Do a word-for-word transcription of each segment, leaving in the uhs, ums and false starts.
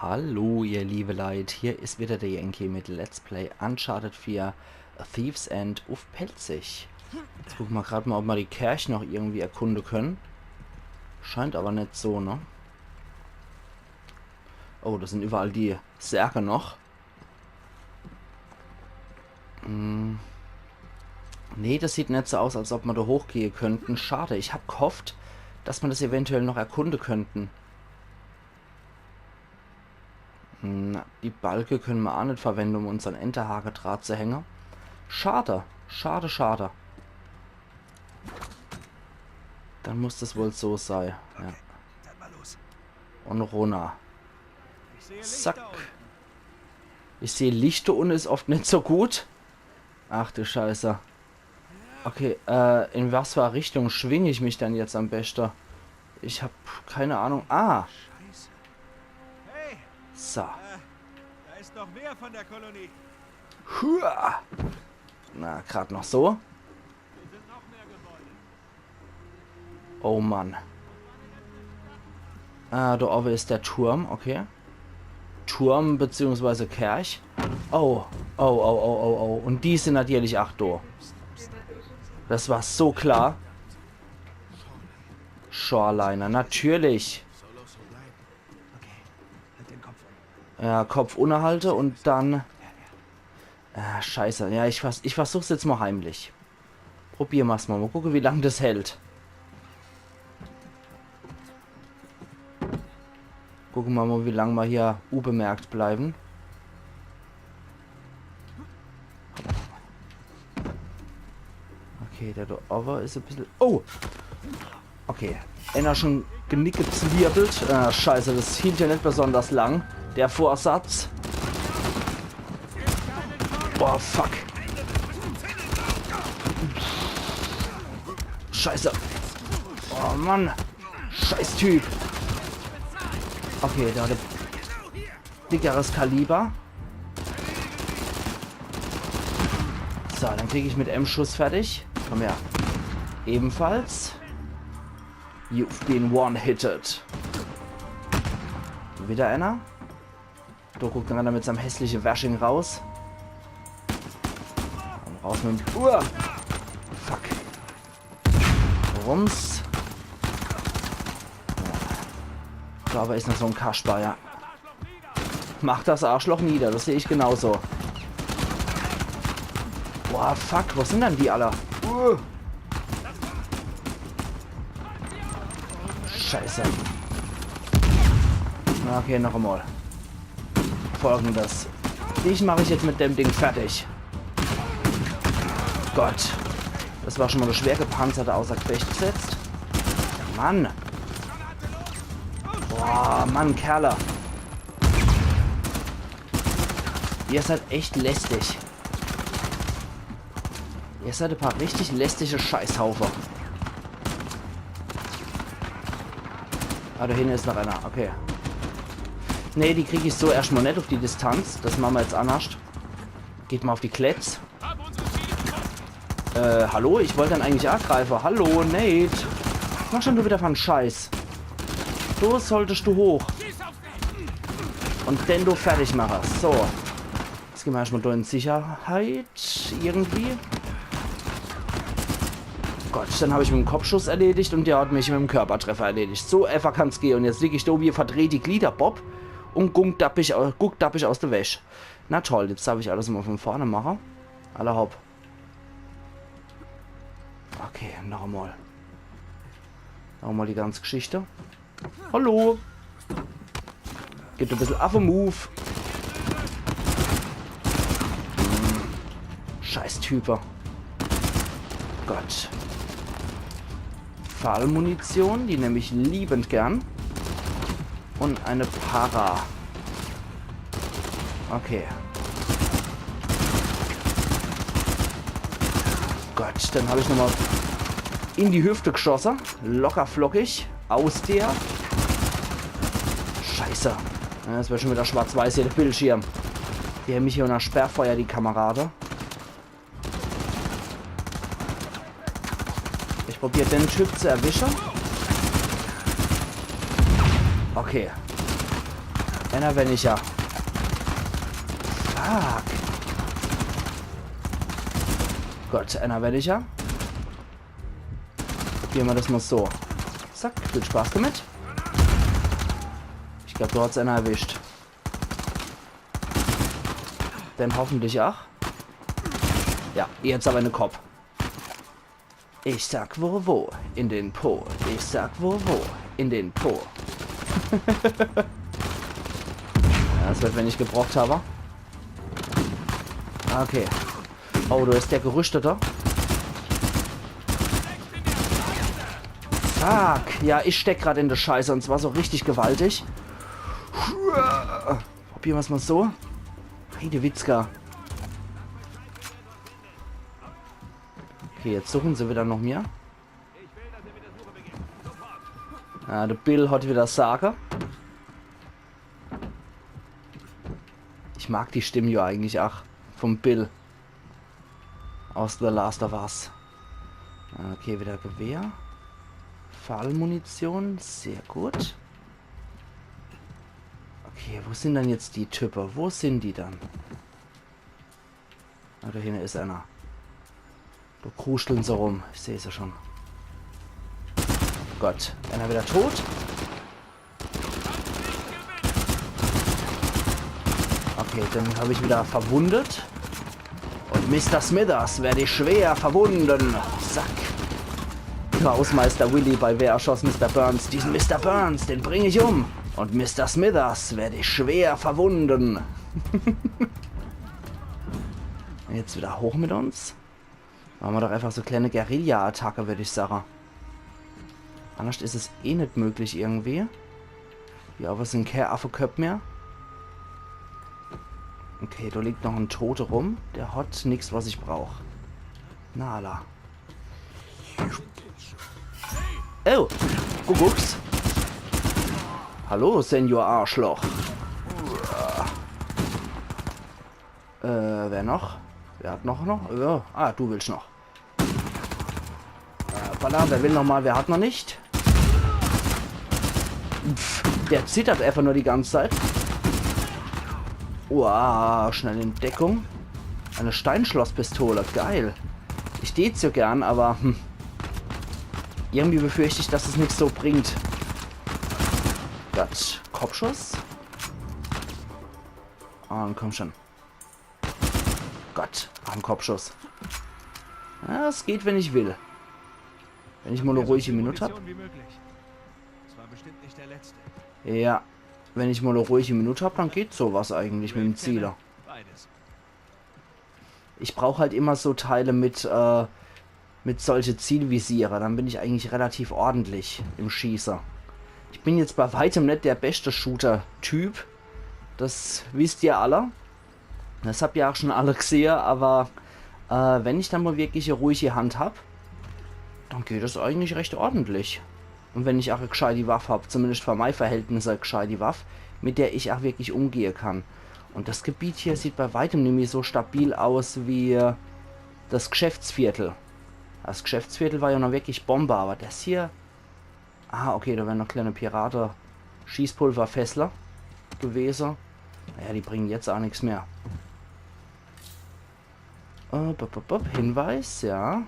Hallo, ihr liebe Leit, hier is wieder der Yankee mit Let's Play Uncharted vier, A Thief's End uff Pälzisch. Jetzt gucke mer grad mal, ob mer die Kerch noch irgendwie erkunde könne. Scheint aber net so, ne? Oh, das sin überall die Särge noch. Hm. Nee, das sieht net so aus, als ob mer do hochgehe könnte. Schade, ich hab gehofft, dass mer das eventuell noch erkunde könnte. Na, die Balke könne mer aa net verwende, um unsern Enterhakedraht zu hänge. Schade, schade, schade. Dann muss das wohl so sei. Ja. Dann mal los. Un runner. Ich seh Lichter. Zack. Unten. Ich seh Lichter unne is oft net so gut. Ach du Scheiße. Okay, äh, in was für Richtung schwing ich mich denn jetzt am beste? Ich hab keine Ahnung. Ah! Scheiße. Hey, so. Äh, da ist noch mehr von der Kolonie. Hua! Na, grad noch so. Hier sind noch mehr Gebäude. Oh Mann. Ah, do owwe is der Turm, okay. Turm beziehungsweise Kerch. Oh, oh, oh, oh, oh, oh. Un die sin natürlich aa do. Das war so klar. Shoreliner, natürlich. Ja, Kopf unne halte un dann. Ah, Scheiße. Ja, ich, vers ich versuch's jetzt mal heimlich. Probiere mer's mal. Mal gucke, wie lang das hält. Gucke mer mal, wie lang mer hier unbemerkt bleibe. Okay, der do owwe is e bissel. Oh! Okay. Enner schon Genick gezwirbelt. Ah, Scheiße, das hielt ja net besonders lang. Der Vorsatz. Boah, fuck. Scheiße. Oh Mann. Scheiß Typ. Okay, der hat e dickeres Kaliber. So, dann krieg ich mit em Schuss fertig. Komm her. Ebenfalls. You've been one-hitted. Wieder einer. Do guckt dann einer mit seinem hässliche Wersching raus. Un raus mit dem. Uah. Fuck. Rums. Ja. Do owwe is noch so en Kasper, ja. Mach das Arschloch nieder, das seh ich genauso. Boah, fuck, wo sin denn die alle? Uh. Scheiße. Okay, noch emol. Folgendes. Dich mach ich jetzt mit dem Ding fertig. Gott. Das war schon mal der schwer gepanzerte außer Gefecht gesetzt. Mann. Boah, Mann, Kerle. Ihr seid echt lästig. Ihr seid e paar richtig lästige Scheißhaufe. Ah, do hinne is noch einer. Okay. Nee, die krieg ich so erscht mal net uff die Distanz. Das mache mer jetzt annerscht. Geht mal uff die Kletz. Äh, hallo? Ich wollt den eigentlich angreife. Hallo, Nate. Was machst denn du wieder für en Scheiß? Do solltest du hoch. Un den do fertig mache. So. Jetzt gehn mer erscht mal do in Sicherheit. Irgendwie. Gott, den hab ich mit em Kopfschuss erledigt un der hat mich mit em Körpertreffer erledigt. So äfach kann's gehe. Un jetzt lieg ich do wie e verdrehti Gliederbopp un guck dappich, au- guck dappich aus de Wäsch. Na toll, jetzt darf ich alles mal von vorne mache. Alla hopp. Okay, noch emol. Noch emol die ganze Geschichte. Hallo. Gibt e bissel Affe-Move. Scheiß Type. Gott. Fallmunition, die nemm ich liebend gern. Un eine Para. Okay. Gott, den hab ich nochmal in die Hüfte geschosse. Locker flockig. Aus der. Scheiße. Ja, das wär schon wieder schwarz-weiß hier, der Bildschirm. Die hänn mich hier unner Sperrfeuer, die Kamerade. Ich probier, den Typ zu erwische. Okay. Einer weniger. Fuck. Gut, einer weniger. Probiere mer das mal so. Zack, viel Spaß damit. Ich glaab, do hat's einer erwischt. Den hoffentlich ach. Ja, jetzt aber in de Kopp. Ich sag wo, wo? In den Po. Ich sag wo, wo? In den Po. Ja, das wird, wenn ich gebrockt habe. Okay. Oh, do is der Gerüschteter. Fuck. Ja, ich steck grad in de Scheiße und zwar so richtig gewaltig. Probiere mer's mal so. Heidewitzka. Okay, jetzt suchen se wieder noch mir. Ja, de Bill hat wieder Sage. Ich mag die Stimme ja eigentlich ach vom Bill aus The Last of Us. Okay, wieder Gewehr. Fallmunition, sehr gut. Okay, wo sind dann jetzt die Typen? Wo sind die dann? Ah, do hinne is einer. Do kruscheln se rum. Ich seh se schon. Gott, einer wieder tot. Okay, den hab ich wieder verwundet. Und Mister Smithers werde ich schwer verwunden. Zack. Hausmeister Willy bei Wer erschoss Mister Burns? Diesen Mister Burns, den bring ich um. Und Mister Smithers werde ich schwer verwunden. Jetzt wieder hoch mit uns. Mache mer doch einfach so kleine Guerilla-Attacke, würd ich sage. Anders is es eh net möglich irgendwie. Ja, aber es sind kee Affeköpp mehr. Okay, do liegt noch en Tote rum. Der hat nix, was ich brauch. Na alla. Oh, Kuckucks. Hallo, Senior Arschloch. Äh, wer noch? Wer hat noch, noch? Ja. Ah, du willst noch. Äh, hoppala, wer will noch mal, wer hat noch nicht? Pff, der zittert einfach nur die ganze Zeit. Wow, schnell in Deckung. Eine Steinschlosspistole, geil. Ich tät so gern, aber hm. Irgendwie befürcht ich, dass es nix so bringt. Gott, Kopfschuss. Und komm schon. Gott, am Kopfschuss. Ja, es geht, wenn ich will. Wenn ich mal e ruhige Minute hab. Ja, wenn ich mal e ruhige Minute hab, dann geht sowas eigentlich mit dem Ziele. Ich brauch halt immer so Teile mit, äh, mit solche Zielvisiere. Dann bin ich eigentlich relativ ordentlich im Schieße. Ich bin jetzt bei weitem net der beste Shooter-Typ. Das wisst ihr alle. Das habt ihr auch schon alle gsehe, aber, äh, wenn ich dann mal wirklich e ruhige Hand hab, dann geht es eigentlich recht ordentlich. Und wenn ich auch e gscheiti Waff hab, zumindest für mei Verhältnisse e gscheiti Waff, mit der ich auch wirklich umgehe kann. Und das Gebiet hier sieht bei weitem nimmi so stabil aus wie das Geschäftsviertel. Das Geschäftsviertel war ja noch wirklich Bombe, aber das hier. Ah, okay, da wären noch kleine Pirate-Schießpulverfässler gewese. Naja, die bringen jetzt auch nix mehr. Äh, bup, bup, bup, Hinweis, ja.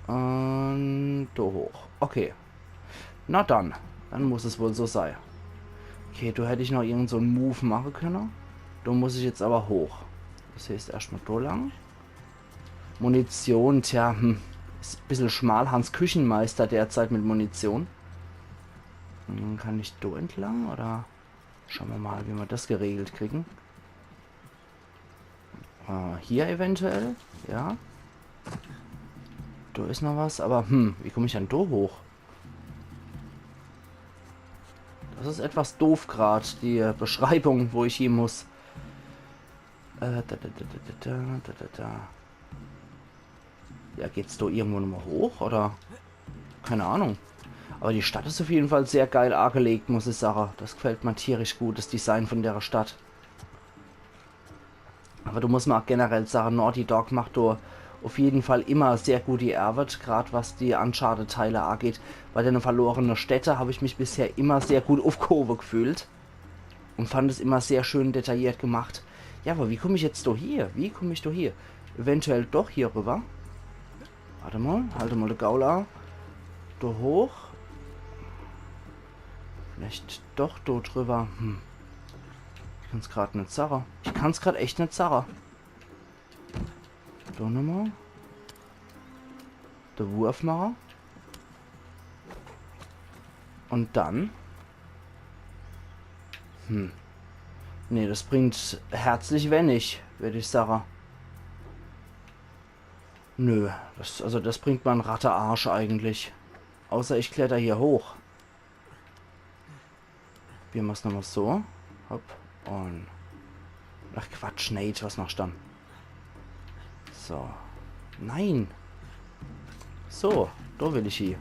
Und do hoch. Okay. Na dann. Dann muss es wohl so sei. Okay, do hätt ich noch irgend so en Move mache könne. Do muss ich jetzt aber hoch. Das heißt, erscht mal do lang. Munition, tja, hm. Is e bissel schmal, Hans Küchenmeister derzeit mit Munition. Und dann kann ich do entlang, oder? Schaue mer mal, wie mer das geregelt kriegen. Äh, hier eventuell, ja. Do is noch was, aber hm, wie komm ich dann do hoch? Das is etwas doof grad, die Beschreibung, wo ich hie muss. Äh, da, da, da. Ja, geht's do irgendwo nochmal hoch, oder? Keine Ahnung. Aber die Stadt is auf jeden Fall sehr geil agelegt, muss ich sage. Das gefällt mer tierisch gut, das Design von der Stadt. Aber do muss mer auch generell sage, Naughty Dog macht do auf jeden Fall immer sehr gut die Ärwet, grad was die Uncharted-Teile ageht. Bei dene verlorene Städte hab ich mich bisher immer sehr gut aufgehobe gefühlt. Und fand es immer sehr schön detailliert gemacht. Ja, aber wie komm ich jetzt do hier? Wie komm ich do hier? Eventuell doch hier rüber. Wart emol, halt emol de Gaul a. Do hoch. Vielleicht doch do drüber. Hm. Ich kann's grad net sage. Ich kann's grad echt net sage. Do nochmol. De Wurf mache. Und dann? Hm. Nee, das bringt herzlich wenig, würd ich sage. Nö, das, also das bringt ma en Rattearsch eigentlich. Außer ich kletter hier hoch. Probiere ma's nochmol so. Hopp. Und. Ach Quatsch, Nate, was machst dann? So. Nein! So, do will ich hie.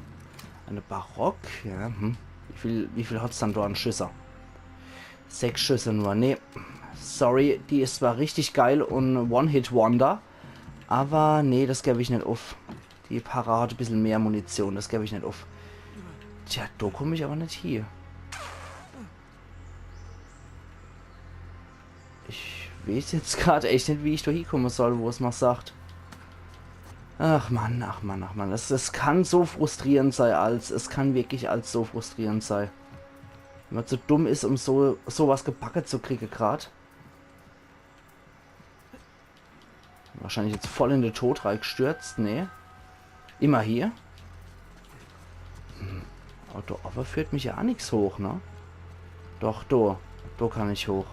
Eine Barock, ja, hm. Wie viel, wie viel hat's dann do an Schüsse? Sechs Schüsse nur, nee. Sorry, die is zwar richtig geil und One-Hit-Wonder, aber nee, das geb ich net uff. Die Para hat e bissel mehr Munition, das geb ich net uff. Tja, do komm ich aber net hie. Ich weeß jetzt grad echt net, wie ich do hiekomme soll, wo es ma sagt. Ach Mann, ach Mann, ach Mann. Es, es kann so frustrierend sei, als. Es kann wirklich als so frustrierend sei. Wenn ma zu dumm is, um so, so was gebacke zu kriege grad. Wahrscheinlich jetzt voll in de Tod reigstürzt, ne? Immer hier. Hm. Aber do owwe führt mich ja a nix hoch, ne? Doch, do. Do kann ich hoch.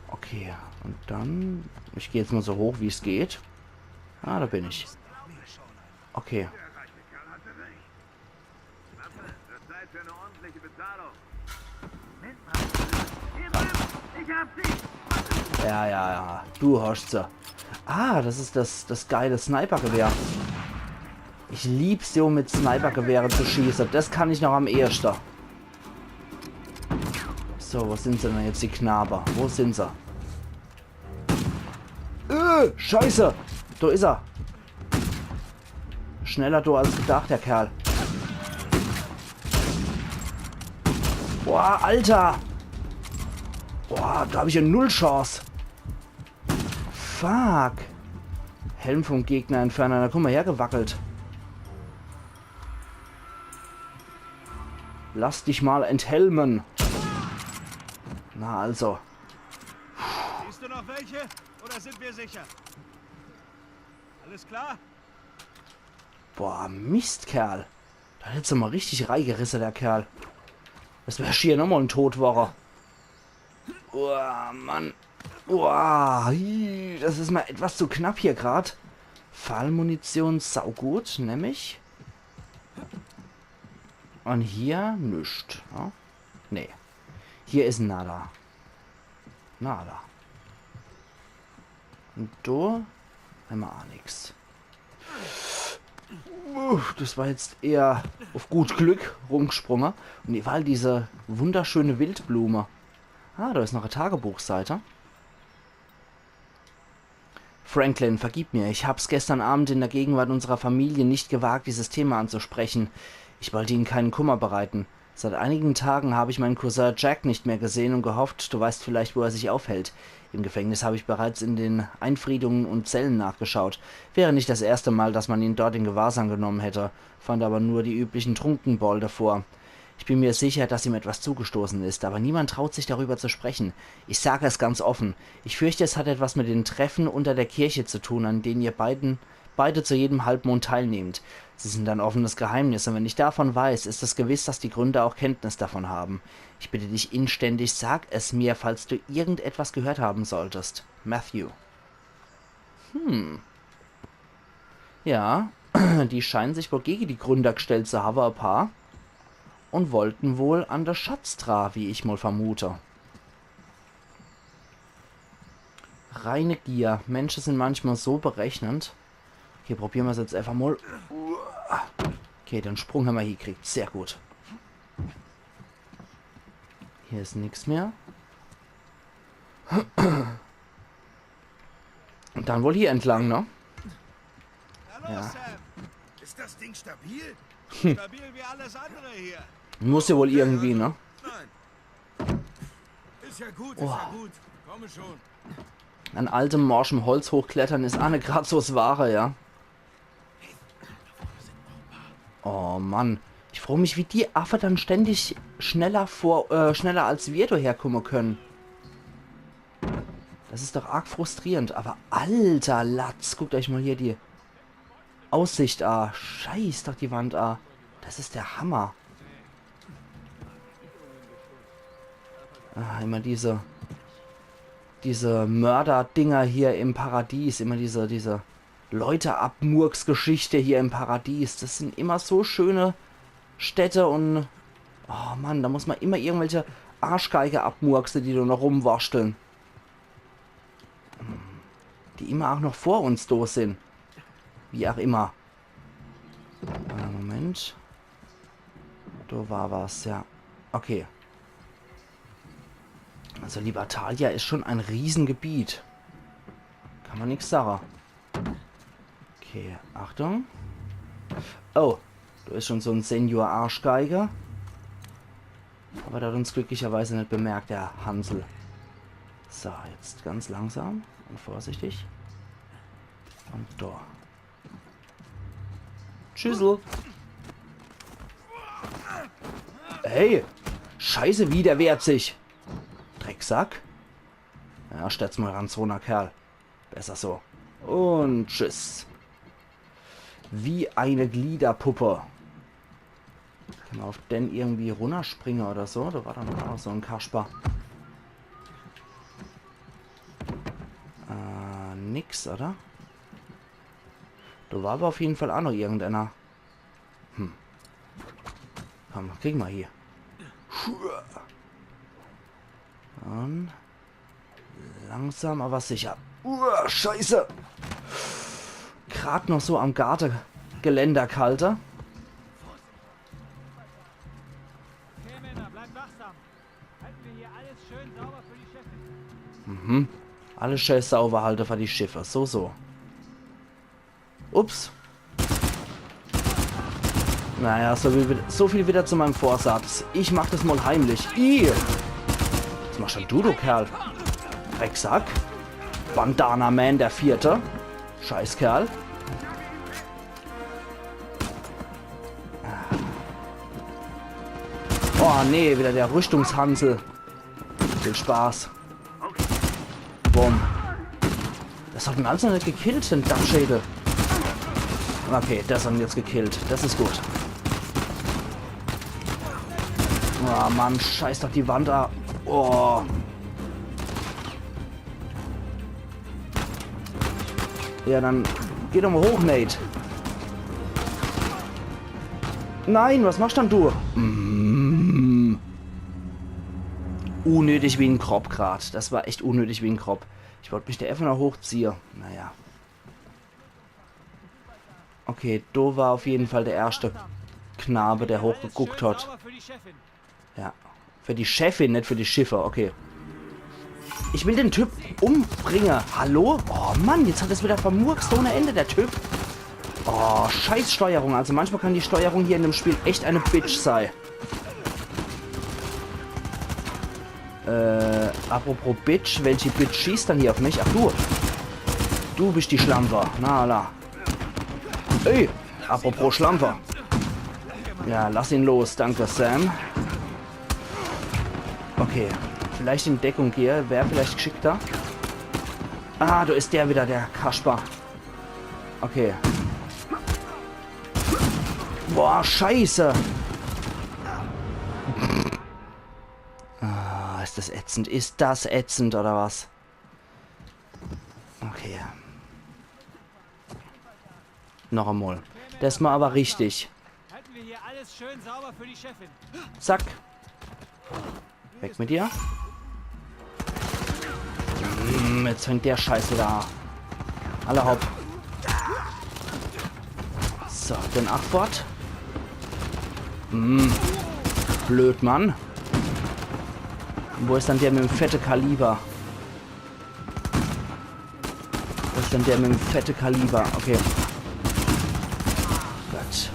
Okay, und dann. Ich geh jetzt mal so hoch, wie's geht. Ah, da bin ich. Okay. Zeit für eine ordentliche Bezahlung. Hier drüben, ich hab sie! Ja, ja, ja. Du hast se. Ah, das is das, das geile Snipergewehr. Ich lieb's jo, mit Snipergewehre zu schieße. Das kann ich noch am eheschde. So, wo sin se dann jetzt, die Knabe? Wo sin se? Äh, Scheiße! Do is er! Schneller do als gedacht, der Kerl. Boah, Alter! Boah, do hab ich ja null Chance. Fuck. Helm vom Gegner entfernen. Na, komm mal her, gewackelt. Lass dich mal enthelmen. Na also. Siehst du noch welche? Oder sind wir sicher? Alles klar? Boah, Mistkerl. Do hat jetzt mal richtig reigerisse, der Kerl. Das wär schier nochmal en Todwoche. Boah, Mann. Boah, hi, das is mal etwas zu knapp hier grad. Fallmunition, saugut, nemm ich. Und hier nix, ja? Nee. Hier is nada. Nada. Und do hämmer a nix. Uff, das war jetzt eher auf gut Glück rumgesprungen. Und hier war halt diese wunderschöne Wildblume. Ah, da is noch e Tagebuchseite. Franklin, vergib mir, ich hab's gestern Abend in der Gegenwart unserer Familie nicht gewagt, dieses Thema anzusprechen. Ich wollte Ihnen keinen Kummer bereiten. Seit einigen Tagen habe ich meinen Cousin Jack nicht mehr gesehen und gehofft, du weißt vielleicht, wo er sich aufhält. Im Gefängnis habe ich bereits in den Einfriedungen und Zellen nachgeschaut. Wäre nicht das erste Mal, dass man ihn dort in Gewahrsam genommen hätte, fand aber nur die üblichen Trunkenbolde vor. Ich bin mir sicher, dass ihm etwas zugestoßen ist, aber niemand traut sich, darüber zu sprechen. Ich sage es ganz offen. Ich fürchte, es hat etwas mit den Treffen unter der Kirche zu tun, an denen ihr beiden, beide zu jedem Halbmond teilnehmt. Sie sind ein offenes Geheimnis, und wenn ich davon weiß, ist es gewiss, dass die Gründer auch Kenntnis davon haben. Ich bitte dich inständig, sag es mir, falls du irgendetwas gehört haben solltest. Matthew. Hm. Ja, die scheinen sich wohl gege die Gründer gestellt zu habe, e paar. Und wollten wohl an de Schatz dra, wie ich mal vermute. Reine Gier. Mensche sind manchmal so berechnend. Okay, probiere mer's jetzt einfach mal. Okay, den Sprung hämmer hiekriegt. Sehr gut. Hier is nix mehr. Und dann wohl hier entlang, ne? Hallo, ja. Sam. Ist das Ding stabil? Stabil wie alles andere hier. Muss ja wohl irgendwie, ne? Nein. Is ja gut, is ja gut. Komm schon. An altem, morschem Holz hochklettern is aa net grad so 's Wahre, ja. Oh Mann. Ich froo mich, wie die Affe dann ständig schneller vor, äh, schneller als wir do herkumme könne. Das is doch arg frustrierend, aber alter Latz, guckt euch mal hier die Aussicht a. Scheiß doch die Wand a. Das is der Hammer. Ah, immer diese, diese Mörder-Dinger hier im Paradies, immer diese, diese Leute-Abmurks-Geschichte hier im Paradies. Das sind immer so schöne Städte und, oh Mann, da muss man immer irgendwelche Arschgeige abmurkse, die do noch rumwurschteln. Die immer auch noch vor uns do sind. Wie auch immer. Äh, Moment. Do war was, ja. Okay. Also Libertalia is schon ein Riesengebiet. Kann man nix sage. Okay, Achtung. Oh, do is schon so en Senior-Arschgeige. Aber der hat uns glücklicherweise net bemerkt, der Hansel. So, jetzt ganz langsam und vorsichtig. Und do. Tschüssel. Hey! Scheiße, wie der wehrt sich. Drecksack. Ja, stell's mal ran, so 'n Kerl. Besser so. Und tschüss. Wie eine Gliederpuppe. Kann man auf den irgendwie runnerspringe oder so? Do war doch noch so en Kasper. Äh, nix, oder? Do war aber auf jeden Fall auch noch irgendeiner. Hm. Komm, krieg mal hier. Und langsam, aber sicher. Uah, Scheiße. Grad noch so am Gartegeländer gehalte. Okay, Männer, bleibt wachsam. Halten wir hier alles schön sauber für die Schiffe. Mhm. Alles schön sauber halte für die Schiffe. So, so. Ups. Naja, so viel, wid- so viel wieder zu meinem Vorsatz. Ich mach das mal heimlich. Ih! Was machst denn du, du Kerl? Drecksack. Bandana Man der Vierte. Scheißkerl. Oh nee, wieder der Rüstungshansel. Viel Spaß. Bumm. Das hat en also net gekillt, den Dappschädel. Okay, das hat en jetzt gekillt. Das is gut. Oh Mann, scheiß doch die Wand ab. Oh. Ja, dann geh doch mal hoch, Nate. Nein, was machst dann du? Mm. Unnötig wie en Kropp grad. Das war echt unnötig wie en Kropp. Ich wollt mich do einfach noch hochziehe. Naja. Okay, do war auf jeden Fall der erschte Knabe, der hochgeguckt hat. Ja. Für die Chefin, net für die Schiffe, okay. Ich will den Typ umbringe. Hallo? Oh Mann, jetzt hat er's wieder vermurkst ohne Ende, der Typ. Oh, scheiß Steuerung. Also manchmal kann die Steuerung hier in dem Spiel echt eine Bitch sei. Äh, apropos Bitch, welche Bitch schießt dann hier auf mich? Ach du. Du bist die Schlampe. Na, la. Ey, apropos Schlampe. Ja, lass ihn los. Danke, Sam. Okay, vielleicht in Deckung gehe. Wär vielleicht geschickter. Ah, do is der wieder, der Kasper. Okay. Boah, scheiße. Ah, is das ätzend. Is das ätzend, oder was? Okay. Noch emol. Das mal aber richtig. Halten wir hier alles schön sauber für die Chefin. Zack. Weg mit dir. Mm, jetzt fängt der Scheiß wieder an. Alla hopp. So, den ach fort. Mm. Blöd, Mann. Wo is dann der mit dem fette Kaliber? Wo is dann der mit dem fette Kaliber? Okay. Gut.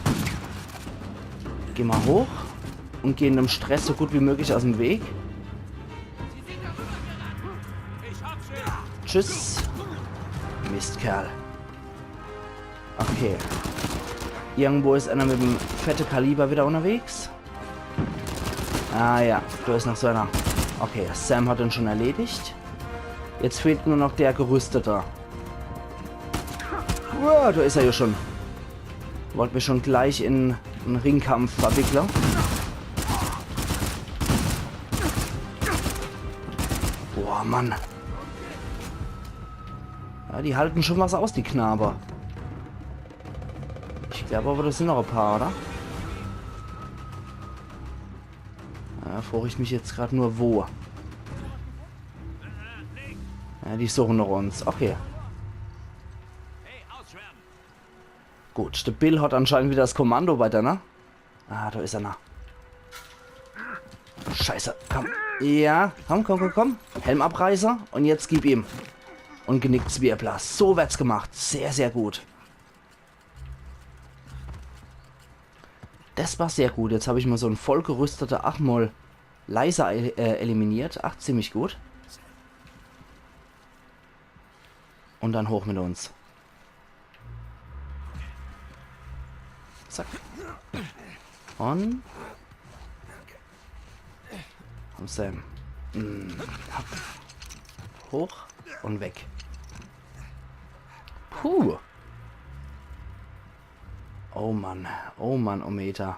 Geh mal hoch und geh dem Stress so gut wie möglich aus dem Weg. Tschüss. Mistkerl. Okay. Irgendwo is einer mit dem fette Kaliber wieder unterwegs. Ah ja, da is noch so einer. Okay, Sam hat den schon erledigt. Jetzt fehlt nur noch der Gerüstete. Uah, da is er ja schon. Wollt mich schon gleich in en Ringkampf verwickle. Boah, Mann. Ja, die halten schon was aus, die Knabe. Ich glaub aber, das sind noch ein paar, oder? Ja, frag ich mich jetzt grad nur, wo. Ja, die suchen noch uns. Okay. Gut, der Bill hat anscheinend wieder das Kommando weiter, ne? Ah, da is er noch. Scheiße, komm. Ja, komm, komm, komm, komm. Helm abreiße und jetzt gib ihm. Und Genickzwirbler. So wird's gemacht. Sehr, sehr gut. Das war sehr gut. Jetzt hab ich mal so en vollgerüsteter Achmol leiser äh, eliminiert. Ach, ziemlich gut. Und dann hoch mit uns. Zack. Und. Und Sam. Mm, hopp. Hoch und weg. Puh. Oh Mann. Oh Mann, oh Meter.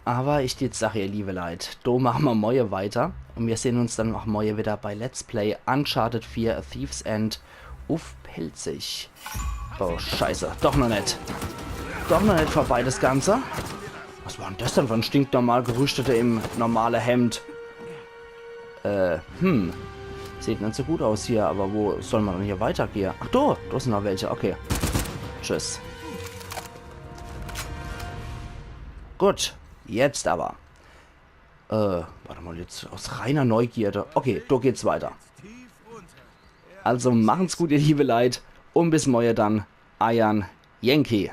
Aber ich dät sage, ihr liebe Leit, do mache mer moie weiter. Und wir sehen uns dann auch moie wieder bei Let's Play Uncharted vier: A Thief's End uff Pälzisch. Oh, scheiße. Doch noch net. Doch noch net vorbei, das Ganze. Was war denn das denn für en stinknormal Gerüsteter im normale Hemd? Äh, hm. Sieht net so gut aus hier, aber wo soll man denn hier weitergehe? Ach, do, do sind noch welche. Okay. Tschüss. Gut, jetzt aber. Äh, warte mal, jetzt aus reiner Neugierde. Okay, do geht's weiter. Also machen's gut, ihr liebe Leit. Und bis moie dann. Eiern Yankee.